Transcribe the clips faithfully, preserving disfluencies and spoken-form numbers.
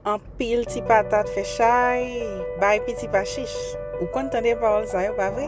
Anpil ti patat fè chay, bay piti pa chich. Ou konn tande pawòl sa yo, pa vre?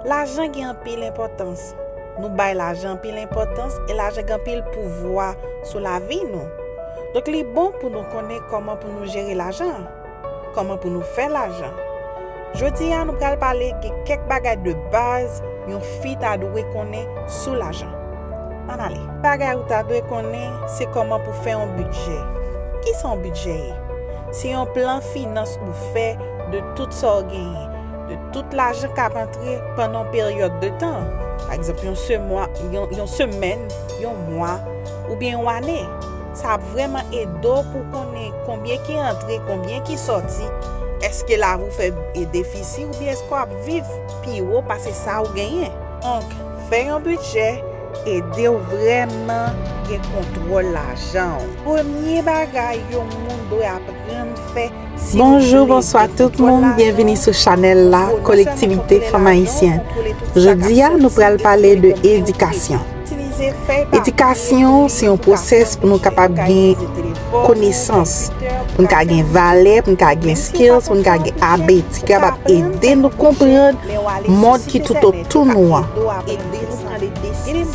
Lajan gen anpil enpòtans. Nou bay lajan anpil enpòtans e lajan gen anpil pouvwa sou lavi nou. Donk, li bon pou nou konnen kòman pou nou jere lajan an, kòman pou nou fè lajan. Jodi a, nou pral pale de kèk bagay de baz yon fi ta dwe konnen sou lajan. Ann ale. Bagay ou ta dwe konnen, se kòman pou fè yon bidjè. Kisa yon bidjè ye? Se yon plan finans ou fè de tout sa w genyen, de tout lajan k ap antre pandan yon peryòd de tan. Pa egzanp, yon semwa, yon, yon semèn, yon mwa, oubyen yon ane. Sa ap vrèman ede w pou konnen konbyen ki antre, konbyen ki sòti. Èske lavi w fè e defisi oubyen èske w ap viv pi wo pase sa ou genyen? Donk, fè yon bidjè ede w vrèman gen kontwòl lajan w. Premye bagay yon moun dwe aprann fè, si w vle gen kontwòl lajan w, premye sa nou konn fè, se konprann kòman pou fè yon bidjè. Jodi a, nou pral pale de edikasyon. Edikasyon se yon pwosès pou nou kapab gen konesans, pou n ka gen valè, pou n ka gen skills, pou n ka gen abiti ki kapab ede nou konprann mond ki toutotou nou an. Gen de,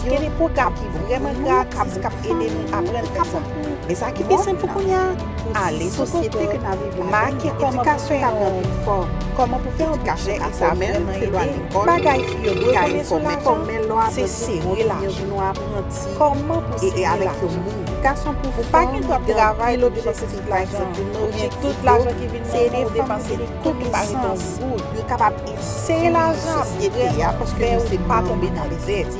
gen de pwogram ki vrèman gratis k ap ede nou aprann fè sa. Men sa ki pi senp pou kounye a, ale sou Google, make kòman pou fè yon, kòman pou fè yon bidjè, e sa vrèman ede. Bagay fi yo dwe konnen sou lajan, se sere lajan. Kòman pou sere lajan? Ou pa gen dwa ap travay, ou depanse tout lajan, ou gen tout lajan ki vin nan men w, ou depanse li tout, ou pa ret yon goud. Sere lajan ap vrèman fè w pa tonbe nan dèt.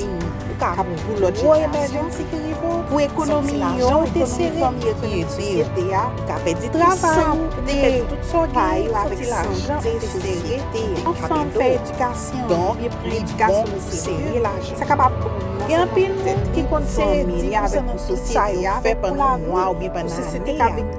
Ou ka gen yon gwo emèjans ki rive w, santi lajan w te sere, ki ede w. Ou ka pèdi travay ou, ou te pèdi tout sa w genyen, santi lajan w te sere. Anfan, fè edikasyon, oubyen pran edikasyon nan sere lajan. Sa kapab gen anpil moun ki konn sere dis pousan nan tout sa yo fè pandan mwa oubyen pandan ane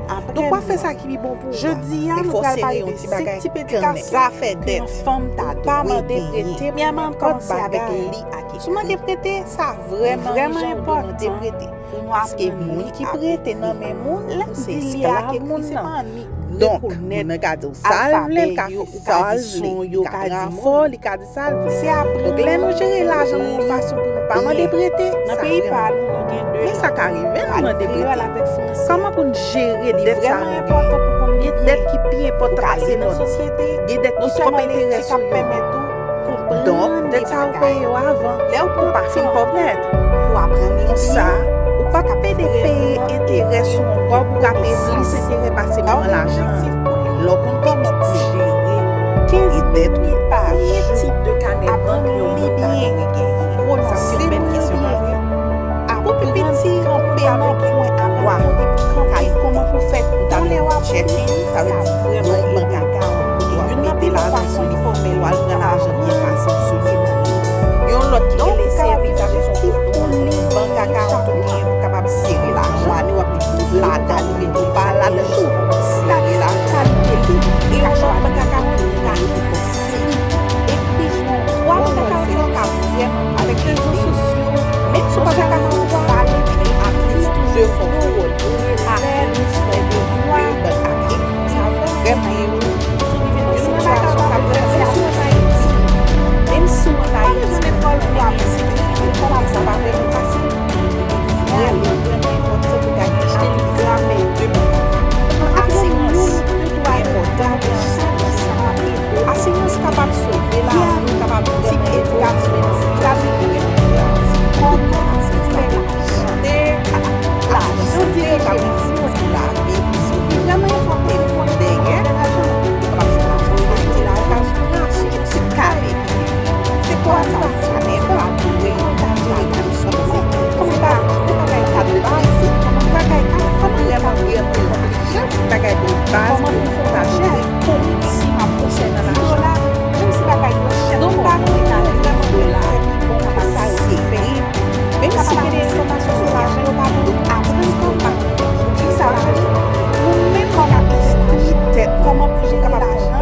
a. Donk, w ap fè sa ki pi bon pou ou a. Jodi a, nou pral pale de senk tip edikasyon ke yon fanm ta dwe genyen. Premyèman, n ap kòmanse avèk li ak ekri. Si w mande prete, sa vrèman enpòtan pou nou aprann li ak ekri. Paske moun ki prete nan men moun, se esklav moun nan. Donk, moun nan ka di w sa l vle, l ka fè sa l vle, li ka pran afè w, li ka di sa l vle. Donk, lè nou jere lajan nou yon fason pou nou pa mande prete, sa vrèman enpòtan. Men sa ka rive nou mande prete. Kòman pou n jere dèt sa nou genyen? Gen dèt ki pi enpòtan pase lòt. Gen dèt ki twòp enterè sou yo. Donk, dèt sa yo peye yo avan. Lè w pa fin pòv nèt, pou aprann li yon sa, ou p ap pede peye enterè sou yon kòb, ou ka peye plis enterè pase manman lajan an. Lè w konn kòman pou jere dèt ou, konbyen tip de kanè bank yo moun ta dwe genyen? Sa se yon bèl kesyon, pa vre? Pou pi piti, kanpe nan pwen a twa. Kay kòman pou fè pou ta gen yon checking, sa vle di vrèman yon bank akawon kote w ap mete lajan sou li, w al pran lajan byen fasil sou li. Yon lòt ki rele savings account, yon bank akawon tou genyen pou kapab sere lajan w ane w ap viv ladan li, men ou pa ladan tou, sere lajan. E yon lòt bank akawon ou ka li konsi. Ekri yon twa bank akawon sa yo ka vrèman avèk rezo sosyo, menm si w pa fè akawon, pale ak li de fò. Apre, ou fè de bank akawon. Sa vrèman ede w. Si w rive nan sitiyasyon sa vrèman, menm si w ann Ayiti, menm si w ann Ayiti, men gen difikilte, sa pa vrèman fasil. Li vrèman, vrèman enpòtan pou gade achte li gramè de bank akawon. Asirans, li enpòtan pou asirans. Asirans kapab sove lavi w, kapab vrèman ede w. Ti edikasyon nan sitiyasyon ki vrèman difisil. Kòman pou fè lajan, lajan dirije lavi w. Li vrèman enpòtan pou konnen kòman pou fè lajan. Ou kapab jwenn lajan fasil, ou ka jwenn lajan sou kare. Se kwa sa, sa menm pa pou reyoun ta jere kay sou mwen. Kòman pa, kòman bagay ka de baz, kòman bagay ka, kòman yo ka vrèman jan ti bagay de baz pou ta jere. Kòman si m ap konsèy nan lajan, menm si bagay yo chè, donk pa konn ka vrèman fè pi bon ke sa yo te fè. Menm si gen de enfòmasyon sou lajan, yo pa bon aprann kòman ki sa lajan. Ou menm kòman pou enstwi tèt, kòman pou jere lajan,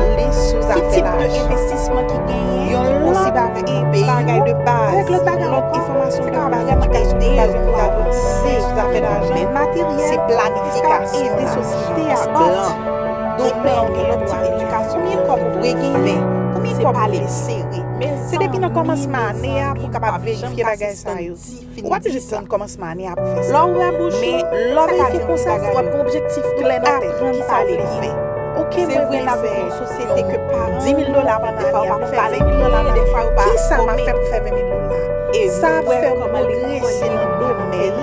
ki tip de envestisman ki genyen, ki posib avèk yon peyi, avèk lòt bagay ankò, enfòmasyon de baz, edikasyon de baz pou avanse. Sou zafè lajan, se planifikasyon, lajan, plan, domèn, gen lòt tip edikasyon, konbyen kòb ou dwe genyen, konbyen kòb ou dwe sere. Se depi nan kòmansman ane a pou w kapab verifye bagay sa yo. Ou pa t jis tann kòmansman ane a pou fè sa. Lè w ouvè bouch ou, men lè w verifye konsa, w ap gen objektif klè nan tèt ou, kisa w vle fè. Ok, mwen vle nan yon sosyete ke paran, di mil dola pandan ane a, mwen fè ven mil dola, kisa m ap fè pou fè ven mil dola? Sa ap fè w pwogrese nan domèn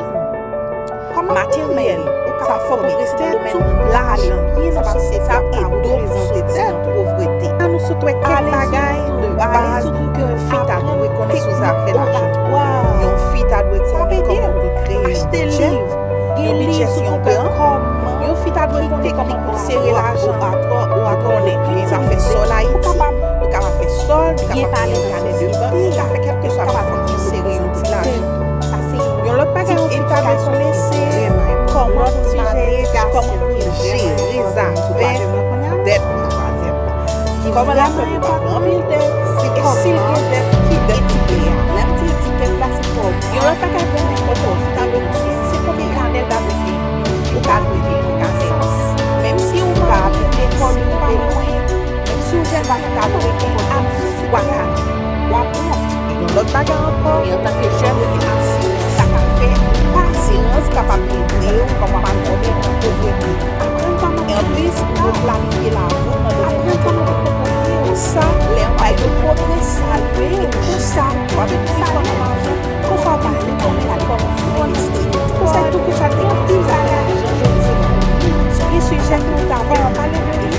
materyèl, sa fè w pwogrese nan domèn lajan, byen nan sosyete a, ede w pou soti nan povrete. An nou sot wè kèk bagay de baz ke yon fi ta dwe konnen sou zafè lajan. Yon fi ta dwe konnen kòman pou kreye yon bidjè. Yon bidjè se yon plan. Yon fi ta dwe konnen kòman pou sere lajan. Ou konnen, li ka fè sòl Ayiti, li ka fè sòl, li ka fè yon kanè de bank, li ka fè kèlkeswa bagay pou sere yon ti lajan. Yon lòt bagay, yon fi ta dwe konnen se kòman pou manage, kòman pou jere zafè dèt li. Kòman l ap fè pou pa pran anpil dèt, e si l gen dèt, ki dèt li ye a. Lè m di etikèt la, se kòb. Yon lòt bagay vrèman enpòtan, fi ta dwe konnen se konbyen kanè l ta dwe genyen. Ou ta dwe genyen kanè. Menm si ou pa al lekòl, ou rive lwen, menm si ou jèn, ou ta dwe genyen anplis twa kanè. W ap wont. Yon lòt bagay ankò, antanke jèn, ou dwe gen asirans. Sa ka fè asirans kapab ede w kòman pa tonbe nan povrete. Aprann kòman pou planifye lavi w nan domèn nan. Aprann kòman pou konpòte w. Konsa, lè yon bagay yo pwogrese, salye yo. Konsa, w ap pi fò nan lajan. Konsa, w ap pale kòman w pale, kòman w envesti. Konsa, tou konsa, te gen anpil bagay lajan jodi a. Gen sijè ke nou ta vle pale de li,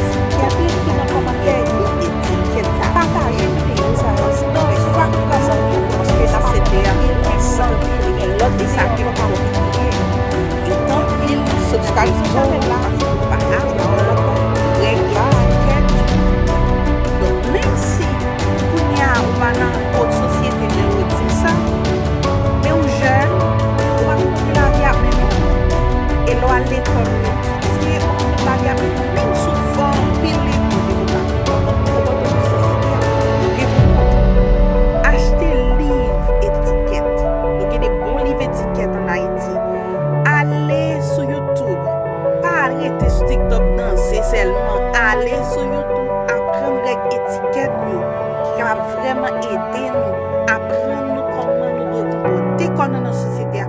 epi ekri nan kòmantè yo. Etikèt sa. Pataje videyo sa yo. Sinon, fwa nou ka zanmi yo, paske sosyete a, ansanm, gen lòt de sa ke nou ka kontinye. Etan pil, subscribe sou chanèl la, paske nou pa al nan lòt règ etikèt yo. Donk, menm si kounye a ou pa nan wot sosyete jan yo di sa, men ou jèn, ou pa konn kote lavi ap mennen w. E lè w al lekòl, ou etidye, ou pa konn kote lavi ap mennen w. Menm si w fè anpil etid, ou pa konn kòman pou konpòte w nan sosyete a, ou gen pou wont. Achte liv etikèt. Nou gen de bon liv etikèt ann Ayiti. Ale sou YouTube. Pa rete sou TikTok danse sèlman. Ale sou YouTube, aprann règ etikèt yo ki kapab vrèman ede nou, aprann nou kòman nou dwe konpòte kò nou nan sosyete a.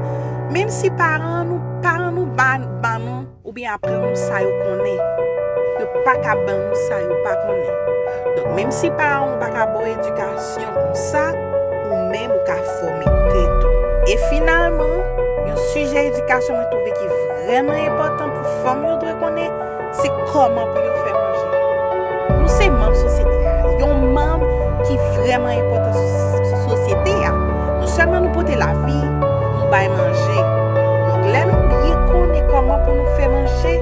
Menm si paran nou, paran nou ba, ba nou oubyen aprann nou sa yo konnen, yo pa ka ban nou sa yo pa konnen. Donk, menm si paran w pa ka ba w edikasyon konsa, ou menm ou ka fòme tèt ou. E finalman, yon sijè edikasyon mwen twouve ki vrèman enpòtan pou fanm yo dwe konnen, se kòman pou yo fè manje. Nou se manm sosyete a, yon manm ki vrèman enpòtan sou, sou sosyete a. Non sèlman nou pote lavi, nou bay manje. Donk, lè nou byen konnen kòman pou nou fè manje,